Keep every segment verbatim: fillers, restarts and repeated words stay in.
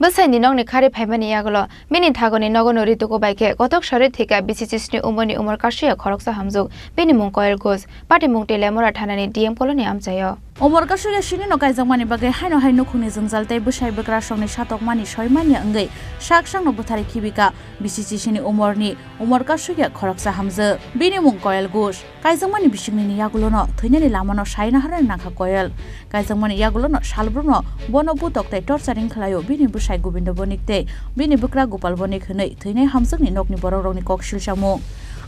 Bwsaini nokni khari phaimani yagulo bini thagoni nogono rituku bai khe kotok sori thwikha bisi chisni umorni umor kasui ya khoroksa hamjwk. Bini mung Koyal Ghosh, patimung Teliamura thanani D M colony amchaio. Umor kasui ya sini no kaijakmani bagwi haino hai nukhungni jwngjal tei bwsai bwkrasongni satokmani soimanya wngwi sak sakno bwtharwi khibika bisi chisni umorni umor kasui ya khoroksa hamjwk. Bini mung Koyal Ghosh. Kaijakmani bisingni yagulono thwinani lamano sai naharnani nangkha Koyal. Kaijakmani yagulono salbrumno bono butok tei torturing khlaio bini bwsai Gobindo Bonik tei bini bwkra Gopal Bonik hwnwi thwinai hamjwkni nokni borokrokni kok silsamung.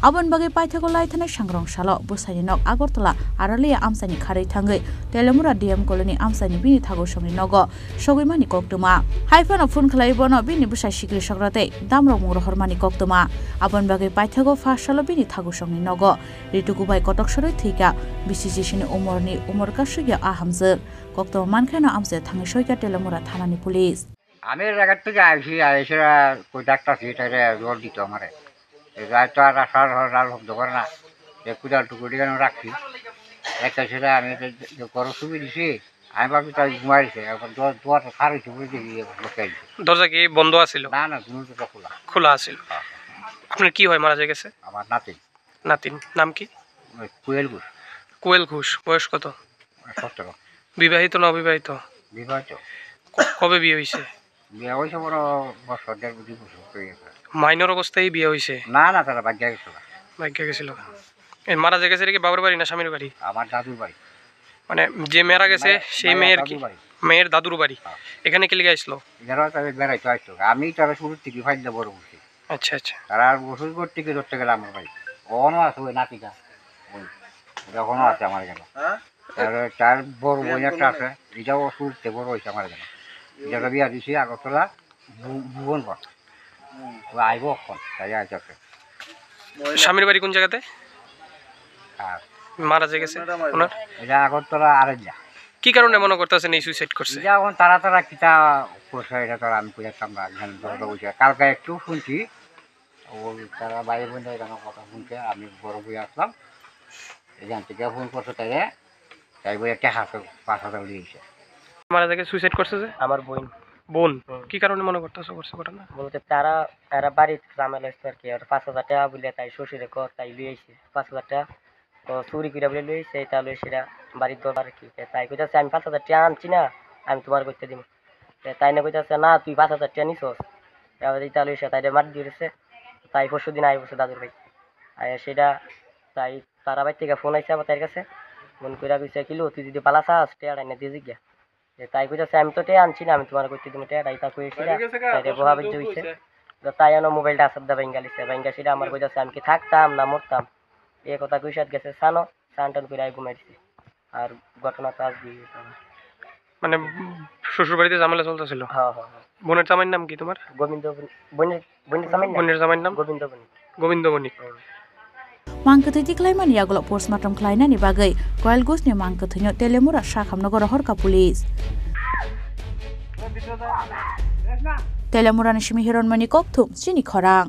Aboni bagwi paithago lai thanai sangrong salo bwsaini nok Agartala Aralia amchaini kharwi thangwi Teliamura D M colony amchaini bini thagosongni nogo sogwimani koktwma. Hai phano phone khlai bono bini bwsai sikri sokra tei damrok mung rohormani koktwma. Aboni bagwi paithago pha salo bini thagosongni nogo rituku bai kotok sorwi thwikha bisi chisni umorni umor kasui ya a hamjwk. Koktwma mankheno amchaio thangwi soikha Teliamura thanani police. আমি এর আগে থেকে আইছি, আইসে কই ডাক্তার ছিল, তাহলে জোর দিত আমারে। এই রাত তো আর আসার হল, রাত হব দোকান না। এই কুদাল টুকুরি কেন রাখছি? একটা ছেলে আমি তো যে গরম ছবি দিছি, আমি ভাবছি তাই ঘুমাইছে, এখন দোয়ার খার হয়েছে, বুঝতে গিয়ে বসে আইছে। দরজা কি বন্ধ আছিল? না, না, দুটো তো খোলা। খোলা আছিল। হ্যাঁ। আপনার কি হয় মারা যে গেছে? আমার নাতি। নাতিন নাম কি? ওই কোয়েল ঘোষ। কোয়েল ঘোষ, বয়স কত? সতেরো। বিবাহিত না অবিবাহিত? বিবাহিত। ক-, কবে বিয়ে হয়েছে? বিয়ে হয়েছে বড় বছর, দেড় দুই বছর হয়ে গেছে। মাইনর অবস্থায় বিয়ে হয়েছে? না, না, তারা বাদ গেছিল। বাদ গেছিল। এই মারা যে গেছে, এটা কি বাবার বাড়ি না স্বামীর বাড়ি? আমার দাদুর বাড়ি। মানে যে মারা গেছে, মায়ের, সেই মায়ের মেয়ের কি? দাদুর বাড়ি। মেয়ের দাদুর বাড়ি। হ্যাঁ। এখানে কি লিগে আসলো? এরা তাদের বেড়াইতে আসতো। আমি তারা শুরু থেকে ফাইলটা বড় করছি। আচ্ছা, আচ্ছা। তারা আর বসে করতে গিয়ে ধরতে গেলে আমার ভাই। অখনও আছে ওই নাতিটা। ওই, এটা অখনও আছে আমার এখানে। হ্যাঁ? তার, তার বড় বোন একটা আছে, এটাও শুরুতে বড় হয়েছে আমার এখানে। এটাকে বিয়া দিছি আগরতলা ভু-, ভুবনগড়। ও আইবো অখন, তাই আইতাছে। স্বামীর বাড়ি কোন জায়গাতে? আর মারা যে গেছে ওনার? এটা আগরতলা আরেকটা। কি কারণে মনে করতেছেন এই সুইসাইড করছে? এটা এখন তারা তারা কিতা করছে, এটা তো আর আমি বুঝতাম না, এখানে দরজা বসে। কালকে একটু শুনছি, ও তারা ভাই বোন এখানে কথা শুনছে, আমি বড় হয়ে আসলাম, এখান থেকে ফোন করছে তাই, তাই বলে একটা হাতে পাঁচ হাজার উড়িয়েছে। মারা যে গেছে সুইসাইড করছে যে? আমার বোন। বোন? হুম। কি কারণে মনে করতেছো করছে ঘটনা? বলতে তারা, তারা বাড়ির ঝামেলা হচ্ছে আর কি, আর পাঁচ হাজার টাকা বলে তাই শ্বশুরে কর, তাই লুই আইছে পাঁচ হাজার টাকা। তো চুরি করে বলে লুই আইছে, তা লুই সেটা বাড়ির দরকার আর কি। তে তাই কইতাছে, "আমি পাঁচ হাজার টাকা আনছি না, আমি তোমার করতে দিব।" তে তাই না কইতাছে, "না, তুই পাঁচ হাজার টাকা নিছস।" এবার তা লুই সে তাই মার দিয়েছে। তাই পরশু দিন আই বসে দাদুর ভাই। আয় সেটা তাই তারা বাড়ি থেকে ফোন আইছে আবার তার কাছে। ফোন করে কইছে, "কিলো, তুই যদি পালা চাস, টাকা আইনা দিয়ে জিজ্ঞা।" এ, তাই কইতাছে, "আমি তো টেয়া আনছি না, আমি তোমার কইতে দিমু টেয়া।" তাই তা কইছি না, তাই রে বহা বেজ্জ হইছে। তো তাই আনো মোবাইলটা আসার দা বাইঙ্গা লিছে, বাইঙ্গা সেটা আমার কইতাছে, "আমি কি থাকতাম না মরতাম?" এ কথা কইসাত গেছে সানো, সান টান করে আই ঘুমাই দিছে। আর ঘটনা তো আজ দিয়ে গেছে আমার। মানে, উম, শ্বশুর বাড়িতে ঝামেলা চলতেছিল? হ্যাঁ, হ্যাঁ, হ্যাঁ। বোনের জামাইর নাম কি তোমার? গোবিন্দ বণি-, বণিক, বণিক জামাইর নাম? বোনের জামাইর নাম? গোবিন্দ বণিক। গোবিন্দ বণিক। হুম। Mangkwthwi tikhlaimani yagulo postmortem khlainani bagwi Koyal Ghoshni mangkwthwino Teliamura sakhamno rohorkha police. Teliamurani simi Hironmoni Kokthum, chini khorang.